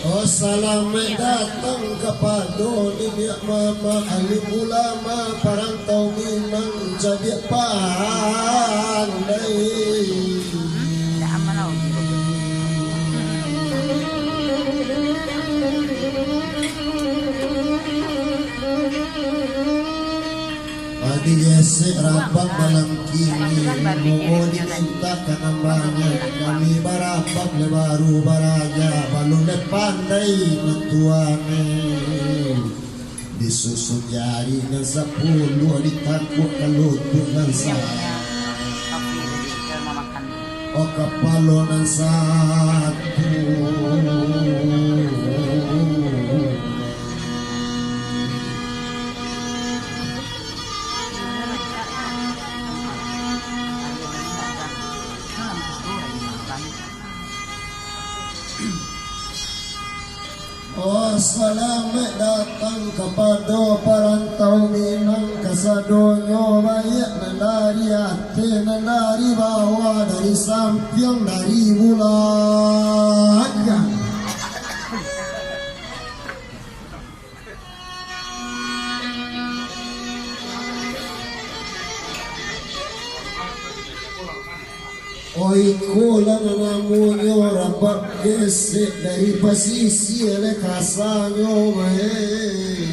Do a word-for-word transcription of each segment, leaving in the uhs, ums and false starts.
Oh, salamaik datang kapado niniak mamak, alim ulama parantau Minang, cadiak pandai. Adi gesek rabak malam kini, momo dimintak ka nan banyak. Kami barabak le baru baraja, balun le pandai mantuane. Disusun jari nan sapuluah, ditakuak ka lutut nan sa- Oh, kapalo nan satu. Oh, salamaik datang kapado parantau Minang kasadonyo, baiak nan dari ateh, nan dari bawah, dari sampiang, dari bulakang. Oh, iko lah nan namonyo rabak gesek dari pasisia le kasanyo, weh.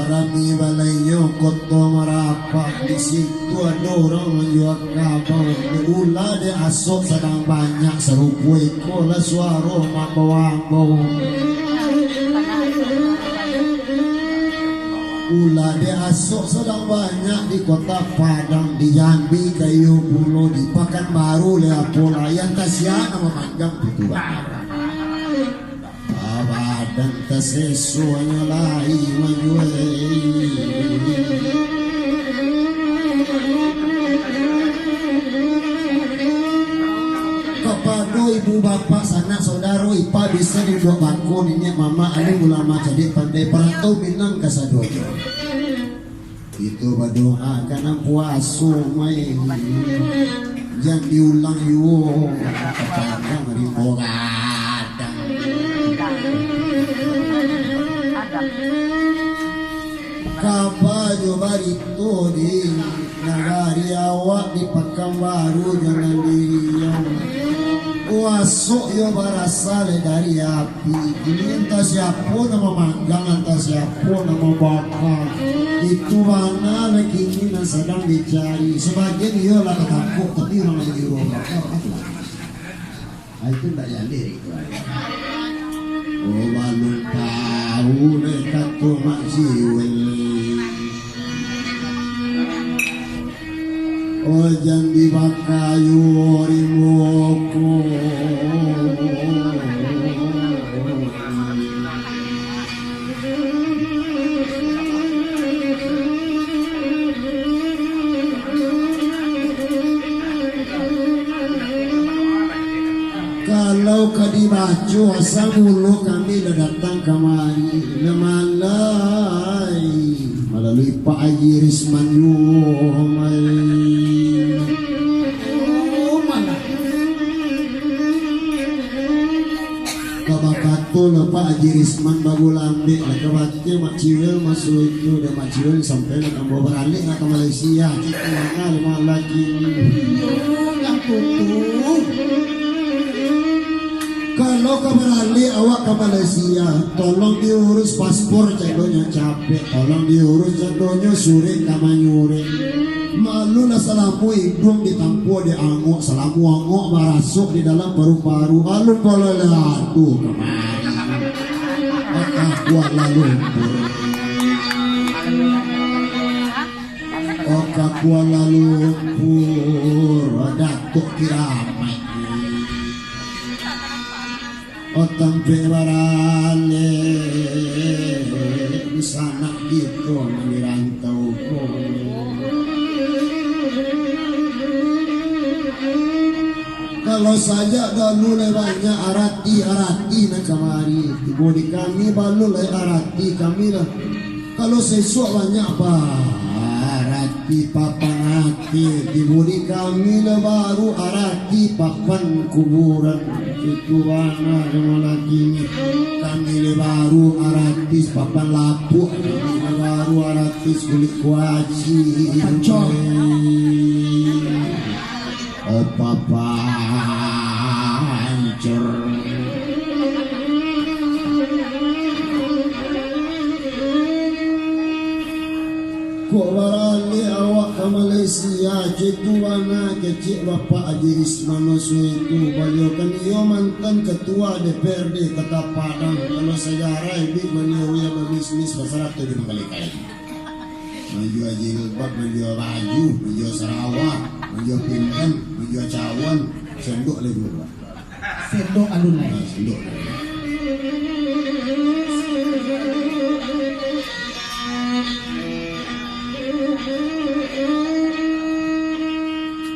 Rami balainyo koto marapak, di situ ado urang manjua kabau. Ula dek asok sadang banyak, sarupo iko lah suaro mambau-ambau. Ula dek asok sadang banyak di Kota Padang, di Jambi ka iyo pulo, di Pakanbaru le apo lai, antah sia nan mamanggang tu urang. Badan tasesonyo lai manjuai. Kapado ibu bapak, sanak saudaro, ipa, bisa dibuek bako, niniak mamak, alim ulama, cadiak pandai, parantau Minang kasadonyo. Kito badoa ka nan puaso, mai. Jan diulang juo, kadang rimbo gadang. Kaba jo barito di nagari awak di Pakanbaru, jangan diriang. Kuaso yo barasal dari Kini antah siapo nan mamanggang, antah siapo nan mambakar. Itu bana lah kini nan sadang dicari. Sabagian iyo lah katakuik, tapi urang lain di rumah. Ah, itu ndak jaleh itu, ai. Oh, balun tahu deh kato Mak Jiwel. Oh, jan dibakayo rimbo ko. Kalau ka dibaco, asa mulo kami lah datang kamari, lah malai. Malalui Pak Haji Risman juo, mai. Oh, malah. Ka bakato lah Pak Haji Risman bagulambek lah, ka baco Mak Ciwel masuak itu, dek Mak Ciwel sampai lah tambah baralek lah ka Malaysia. Cik, manga limo laki ni. Iyo, lah tutup. Kalau ka baralek awak ka Malaysia, tolong diurus paspor, candonyo capek, tolong diurus candonyo surek ka manyurek. Malu lah salamo iduang ditampuah dek angok, salamo angok marasuk di dalam paru-paru, alun palo lah aduh kamari. Ka Kuala Lumpur. Oh, ka Kuala Lumpur, Datuk Kiramaik. Oh, tampek baralek, di sanak kito nan di rantau ko. Kalau sajak dulu lai banyak arati-arati nan kamari, tibo di kami balun lai arati kami lah. Kalau sesuak banyak, Pak. Arati papan ati, tibo di kami lah baru arati papan kuburan. Itu bana dek malaki ni. Kami lah baru arati papan lapuak, kami lah baru arati kulik kuaci. Pancong. Opa pancur. Kok baralih awak ka Malaysia, cek tu bana kecek Bapak Haji Risman Mansur itu. Baliau kan iyo mantan ketua D P R D Kota Padang. Kalau sajarah iduik baliau, iyo babisnis pasal tu di Manggaleh Kai. Manjua jilbab, manjua baju, manjua sarawa, manjua pin M, manjua cawan, sendok lai dulu, Pak. Sendok alun lai. Ah, sendok.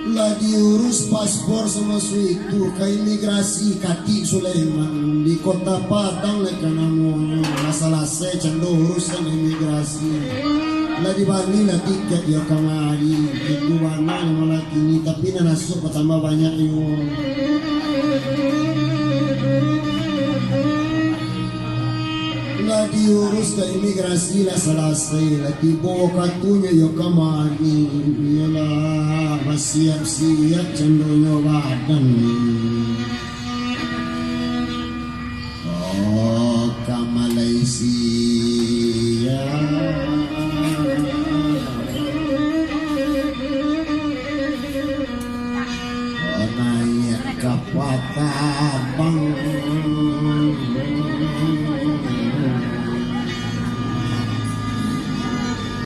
Lah diurus paspor samaso itu ka imigrasi, Katik Sulaiman di Kota Padang lai ka namonyo. Lah salasai cando urusan imigrasi. Lah dibali lah tiket iyo kamari. Itu bana malaki ni, tapi nan asuak batambah banyak iyo. Lah diurus ka imigrasi, lah salasai, lah tibo wakatunyo iyo kamari. Iyolah, basiap-siap candonyo badan. Oh, ka Malaysia. Oh, naiak kapal tabang.